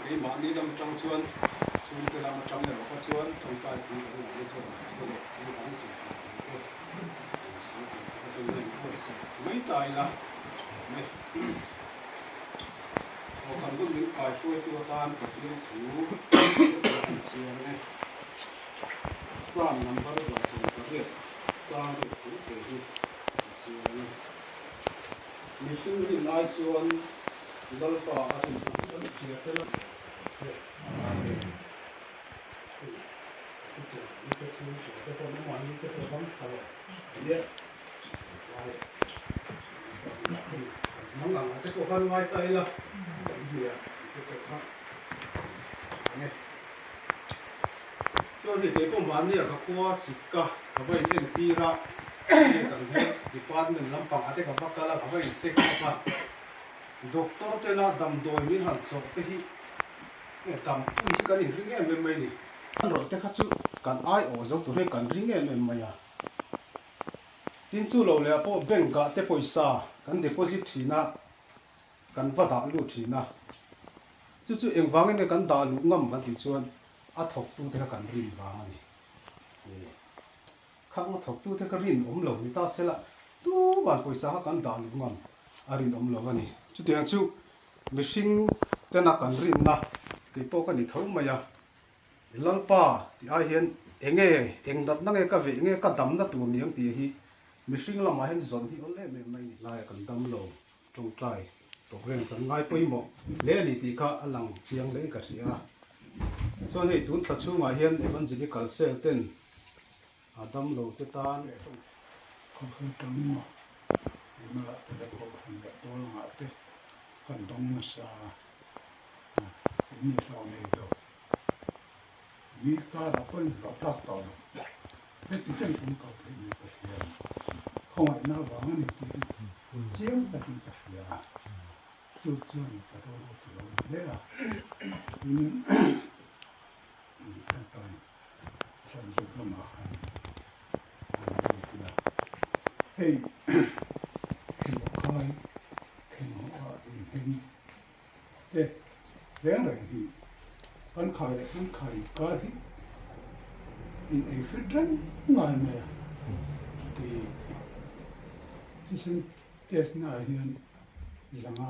Keimahni lam atang chuan chhungte lam atang erawh kha chuan tawngtai pui kan ngaihna zawk te leh thil dang sawi tur tur te sawi tur te kha chuan la inbuatsaih mai ta ila awm e. Aw kan hun min kaihruaitu atan Pathian thu kan chhiar ang e. Psalm number 118 chang deuh thu te hi kan chhiar ang e. Mihring rin ai chuan Lalpa a rin ang kan chhiar tel a. Chuan hei keipawh mahnia ka khua sikka ka va in entir a, hei kan health department lampang ah te ka va kal a, ka va in check up a, doctor tena damdawi min han chawh te hi dam pui hi kan inring em em mai a ni. An rawih te kha chu kan aiawh zo tur hian kan ring em em mai a, tin chu lo leh ah pawh bank ah te pawisa kan deposit thin a, kan va dah lut thin a, chu chu engvangin nge kan dah luh ngam kan tih chuan a thawktute kha kan rin vang a ni. Khang a thawktute kha rin awm lo ni ta sela tuman pawisa kha kan dah luh ngam a rinawm lo a ni. Chutiang chu mihring tena kan rinna tih pawh ka ni tho mai a, Lalpa tih ai hian enge eng natna nge ka veh nge ka damna tur ni ang tih hi mihring lamah hian zawn hi awl em em mai a ni. Laia kan dam lo Tawngtai program kan ngai pawimawh hle a ni tih kha a lang chiang hle in ka hria a. Chuan hei tun thla chhungah hian Evangelical Cell ten a damlo te tan Khawvel tang maw Mala te leh Kohhran leh Pawl ngah te kan dawng nasa a, mi hlauh nei lo, mi karah pawh inhlawh tlak tawh lo. Heti chen kan kal theih ni ka hria a, khawngaihna avang a ni tih hi chiang takin ka hria a, chu chuan ka rilru ti lo hle a, tin tangkai san zawk lamah khan an lut ila, hei thingkhai thinghaw ah inhming te reng reng hi kan khai leh kan khai kar hi in ei fit reng ngai mai a ti thisen test na ah hian zanga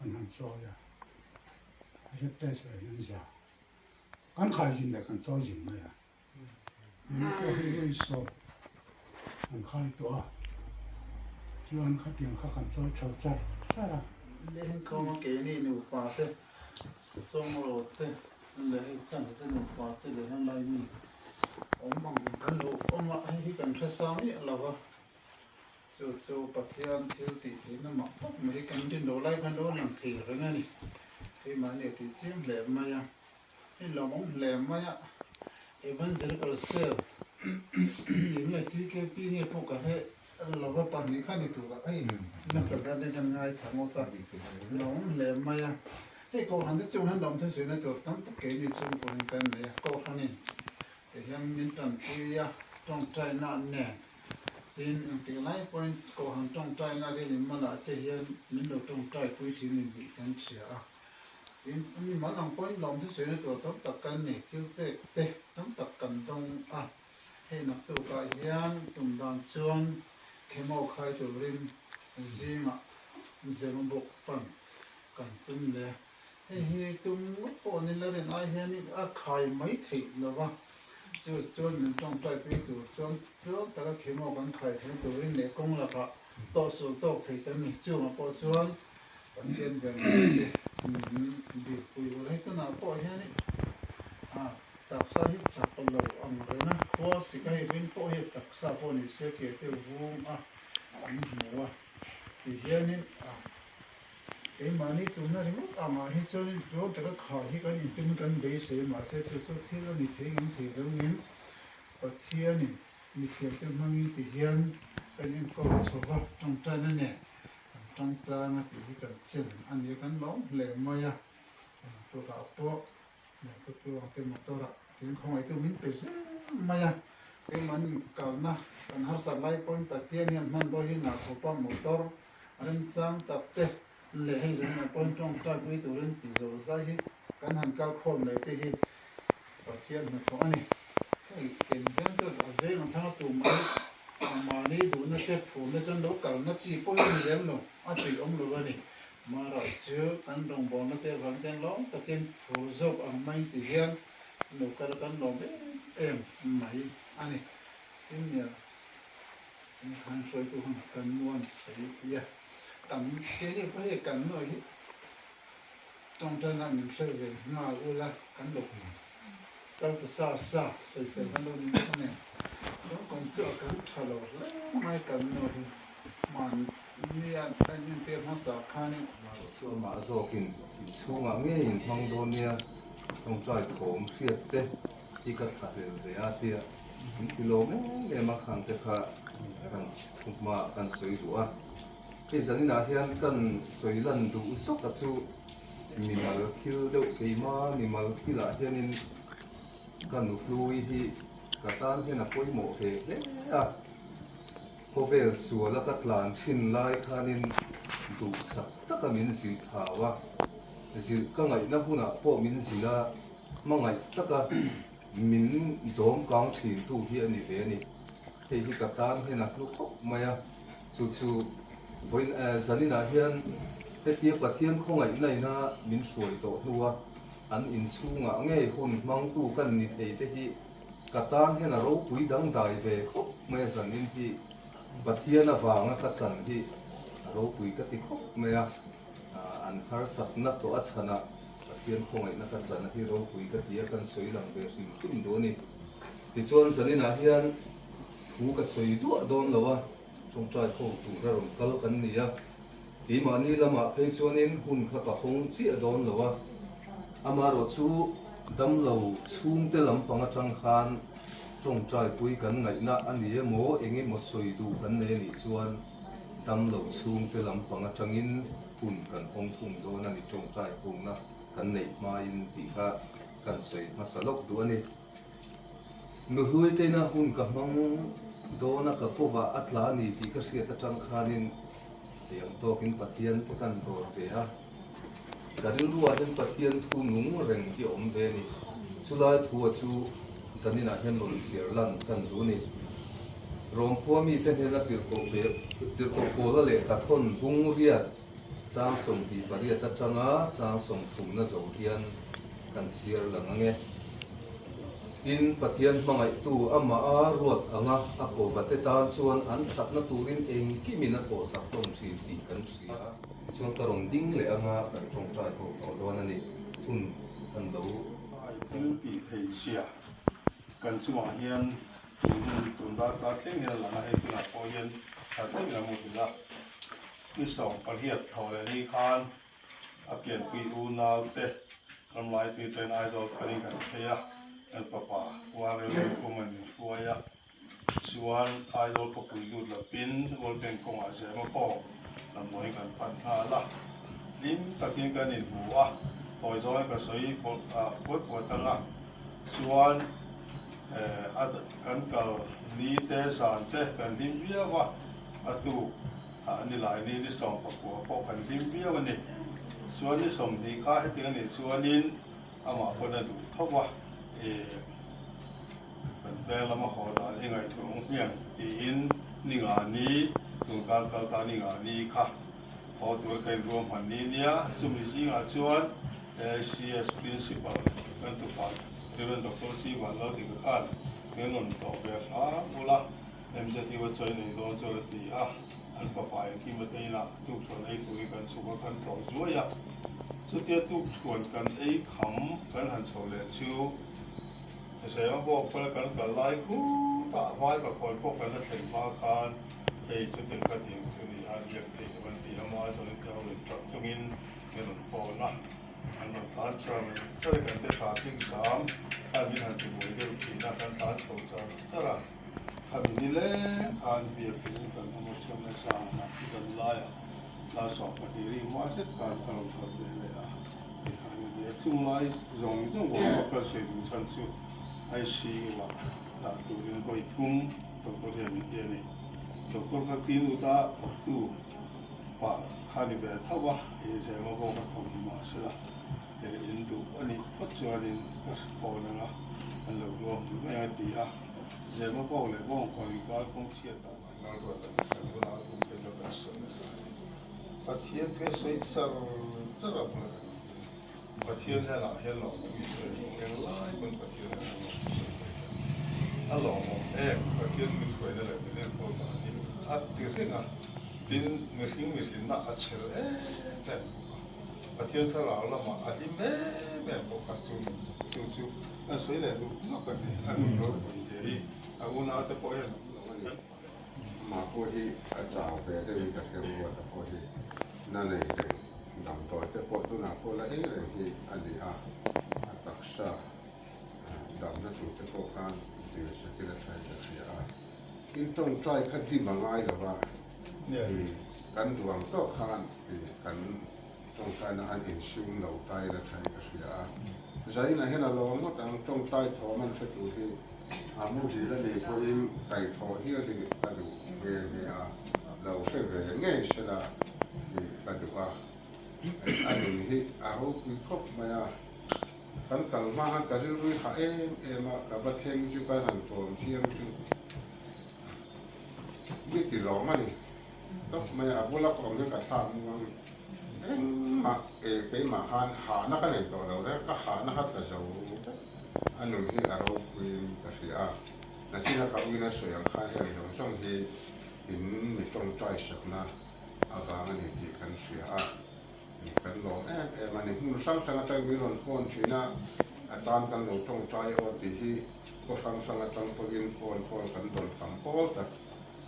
an han chawi a thisen test ah hian za kan khai zin leh kan chawi zin mai a mi pawh hi vawi sawm an khai tawh a chuan khatiang kha kan chawi chho char char a. Lengkawng a keini nupa te Chawngro te leh hei Chante te nupa te leh hian lai mi awm ang kan lo awm a, hei hi kan hre sang miah lo va, chu chu Pathian thil tih theihna mak tak mai hi kan rin loh lai khan lo lang thei reng a ni, keimahni a tih chiang hle mai a. Hei lawmawm hle mai a, Evangelical Cell eng nge TKP nge pawh ka hre lova pahnih kha ni tur a hei na ka te kan ngaithla ngawt a, lawmawm hle mai a. Hei Kohhran te chung hian lawmthu suihna tur tam tak keini chhungkaw hian kan nei a, Kohhranin tihian min tanpui a, tawngtaina an nen tin engtik lai pawhin Kohhran tawngtaina te min malah te hian min lo tawngtaipui thin in tih kan hria a. Tin, mi mal ang pawhin lawmthu suihna tur tam tak kan nei, thil pek te tam tak kan dawng a. Hei naktukah hian tum dan chuan chemo khai turin zingah Zemabawk pan kan tum le. Hei hi tum ngawt pawh ni la rin ai hianin a khai mai theih lo va, chu chuan min tawngtai pui tur chuan tluang taka chemo kan khai theihna turin leh kawng lakah tawhsul tawk thei kan ni. Chungah pawh chuan Pathian ven te min dirpui ul hei tunah pawh hianin a taksa hi chak lo ang reng a, khua sik a hei vin pawh hi taksa pawh ni se ke te vung a an hmu a ti hianin a keimahni tumna ringawt angah hi chuanin tluang taka khah hi kan intum kan beisei mahse chu chu thil a ni thei ngem thei lo ngem Pathianin mithiamte hmangin ti hian kan enkawl chho va tawngtaina nen Kan tang tlang a tih hi kan chen a ni a, kan lawm hle mai a, chutah pawh lehkha tuang te motor ah tin khawngaih tu min pe zel mai a, keimahni kalna kan harsat lai pawhin Pathian hian hmanrua hi ngah khawpa motor remchang tak te Leh hei zanin ah pawhin tawngtai pui turin ti zo zai hi kan han kal khawm leh te hi Pathian hnathawh a ni. Hei ken hian chuan a veng ang thanga tu mai mahni duhna te phurna chuan lo kalna chi pawh hi a ni lem lo, a tui awm lo a ni. Marawh chu kan rawngbawlna te avangin te lawm takin phur zawk ang maiin ti hian lo kal a kan lawm em em mai a ni. Tin nia Singkhan hruaitu hun kan nuam sawi a, kan keini pawh hei kan nawi hi tawngtaina min hre ve nghal ula kan lo kal ta sa sa sawi tel kan lo ni bawk a nen kan kawng chu a kan tha lo hle mai kan nawi hi mahni a kan entir hmasa khanin. Chu amah zawkin inchhungah ngei in hmang dawn nia tawngtai thawm hriat te hi ka thla hlel ve a tia min ti lawm em em a khang te kha kan thuhma kan sawi duh a hei zaninah hian kan sawi lan duh zawk a chu mimal thil deuh keima mimal thilah hianin ka nuhlui hi ka tan hian a pawimawh ve hle a khawvel suala ka tlan thin lai khanin duhsak taka min zilh thau a zilh ka ngaihna hunah pawh min zilh a. Hmangaih taka min dawm kang thin tu hi a ni ve a ni. Hei hi ka tan hian a hlu khawp mai a, chu chu vawiin zaninah hian hetia Pathian khawngaihna ina min hruai tawh hnua an inchhungah ngei hun hmangtu kan ni thei te hi ka tan hian a ropui dangdai ve khawp mai a, zanin hi Pathian avanga ka chan hi a ropui ka ti khawp mai a, an harsatna tawh a chhanah Pathian khawngaihna ka chan a hi ropui ka ti a, kan sawi lang ve hrim hrim duh a ni. Tichuan zaninah hian thu ka sawi duah dawn lo a, tawngtai ho tur a rawn kal kan ni a, keimahni lamah phei chuanin hun kha ka hawng chiah dawn lo a, amaherawh chu damlo chhungte lampang atang khan tawngtai pui kan ngaihna a ni emaw eng emaw sawi duh kan nei a nih chuan damlo chhungte lampang atangin hun kan hawng thung dawn a ni tawngtai hungna kan neih hmain tih kha kan sawi hmasa lawk duh a ni. Nuhlui teina hun ka hmang dawn a ka kawvah a tla a ni tih ka hriat atang khanin hei ang tawkin Pathian te kan dawr ve a, ka rilruah hian Pathian thu nung reng hi a awm ve a ni. Chulai thua chu zaninah hian rawn chhiar lan kan duh a ni. Rawmkhua mite hnena tirhkoh ve tirhkoh Paula lehkha thawn bung riat chang 28 atanga chang 30 na zo hian kan chhiar lang ang e. Tin, Pathian hmangaihtu amah a ruat anga a kovate tan chuan an thatna turin engkimin a thawhsak hlawm thin tih kan hria a. Tichuan ka rawn ding leh anga kan tawngtai ho tawh dawn a ni. Hun kan lo. Ai thil tih theih zia kan chungah hian Tun hun tun darkar thleng hian a lang a, hei tunah pawh hian tha daih a mu hil a. Ni 18 tho leh ni khan a pianpui unau te ramlai tui train Aizawl panin kan phei a, kan fapa Warel Lalkhum-a'n min hruai a. Chuan Aizawl khawpui lut lovin World Bank kawngah Zema pawh lamnawi kan pan nghal a. Hlim takin kan inhmu a, tawi zawngin ka sawi puat puat ang a. Chuan a kan kal ni te zan te kan hlim viau a, a tuk ah ni lai ni ni 19 pawh kan hlim viau a ni. Chuan ni 20 kha hetiang a nih chuanin amah pawn a duh tho a, eh kan veng lama haw dan i ngaihtuah ang hmiang tiin ni nga ni tun kar kal ta ni nga ni kha haw tur ka inruahman ni nia, chumi zingah chuan AICS Principal kan tupa Rev. Doctor Chi Van Lo dik khan min rawn tlawh ve hram ula, MZU a chawi nei dawn chuan a ti a, an fapa engkim a teinah tukṭhuan ei turin kan chhuk a, kan tlawh zuai a. Chutia tukṭhuan kan ei kham kan han chho leh chu Hrisaima bawk pawla kan kal lai khutah vai ka khawi pawh kan la thlen hma khan hei chutin ka ding chu ni a, biak theih lo an ti a, maw chuan ka ho in ṭap chungin Min rawn phone a, an rawn tlan char char i kan te traffic jam khan min han ti buai deuh thin a, kan tlan chho char char a, khami ni leng khan biakin kan awm a chhiatna zan ah kan lai ah tlar 12 ri hma zet khan ka rawn kal ve leh a, tikhan a nia chung lai zawng zawng bawk a kal sawi duh chhan chu ICU ah dah turin vawi thum doctor hian min ti a ni, doctor ka clean ut a thawktu pa. kha ni ve tho a, i Zemabawk a thawm ni mahsela in duh a nih phawt chuanin ka phone anga an lo ruam duh mai a ti a, Zemabawk leh Bawngkawn inkar kawng chhiat ah Lal ruat a ni kan bula a tum te chu kan sawi nasa a ni. Pathian chu sawi char char a bula kan awm hi. Pathian hnenah hian lawmawm i sawi a ni. Englai pawn Pathian hnenah lawmawm i sawi thei ta. A lawmawm em? Pathian min hruaina leh min enkawl dan hi a ti reng a, tin mihring mihrinna a chhel em em bawk a. Pathian thlarau lamah a hlim em em bawk a, chu chu chu kan sawi leh duh lawk a ni. A nun ropui zia hi a unaute pawh hian an lo a ni. Amah pawh hi a chau ve deuhin ka hre ruat a pawh hi na nei reng damdawi te pawh tunah pawh la ei reng hi a ni a, a taksa damna tur te pawh khan dil sakin a thain ka hria a, in tawngtai kha dim a ngai lo va, kan duh ang tawk khan kan tawngtaina han insum lo tain a thain ka hria a, Zainah hian a lawm ngawt ang tawngtai thawm an hre tur hi. A muhil a nih pawhin kaihthawh hial hi ka duh ve ve a, lo hre ve ngei sela tih ka duh a. A nun hi a ropui khawp mai a, kan kal hma khan ka rilru hi hah em em a, ka va thleng chu ka han kawm chiang chu mi ti lawm a ni tawp mai a, a bula ka awm hian ka thlak muang engmah e keimah khan hahna ka nei tawh lo reng, ka hahna kha tla zo vek. A nun hi a ropuiin ka hria a, nachina ka uina sawi ang khan heng zawng zawng hi in mi tawngtai sakna avang a ni tih kan hria a, kan lawm em em a ni. Hmun hrang hrang atang min rawn phone thin a, a tan kan lo tawngtai aw tih hi khaw hrang hrang atang pawhin phone call kan dawn tam pawl tak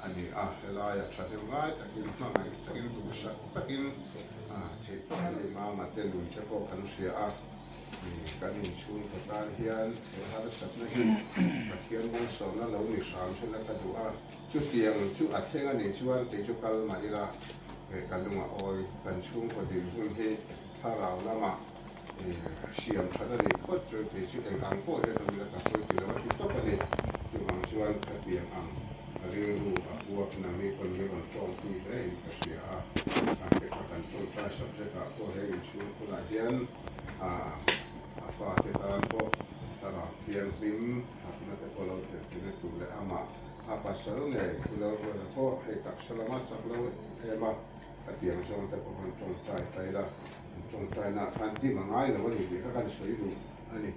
a ni a, helaiah thahnem ngai takin hmangaih takin duhsak takin theihtawp a ni mama te nun te pawh kan hria a. Kan inchhung ka tan hian he harsatna hi Pathian malsawmna lo ni hram chu la ka duh a, chutiang chu a thleng a nih chuan kei chu kal mah ila he ka lung a awi. Kan chhungkaw dinhmun hi thlarau lamah siam that a nih phawt chuan kei chu eng ang pawh hian awm ila ka hawi ti lo a ti tawp a ni. Chuvang chuan khatiang ang rilru a puak nangni pawn mi rawn tawngpui hle in ka hria a, khangte kha kan tawngtai subject ah pawh he inchhung hunah hian a fate tan pawh thlarau thianghlim hakna te pawh lo thlen tur leh amah a pasal ngei thu lo ruala pawh hei taksa lama chak lo em a, khatiang zawng te pawh khan tawngtai ta ila, an tawngtaina ah khan dim a ngai lo a ni tih kha kan sawi duh a ni.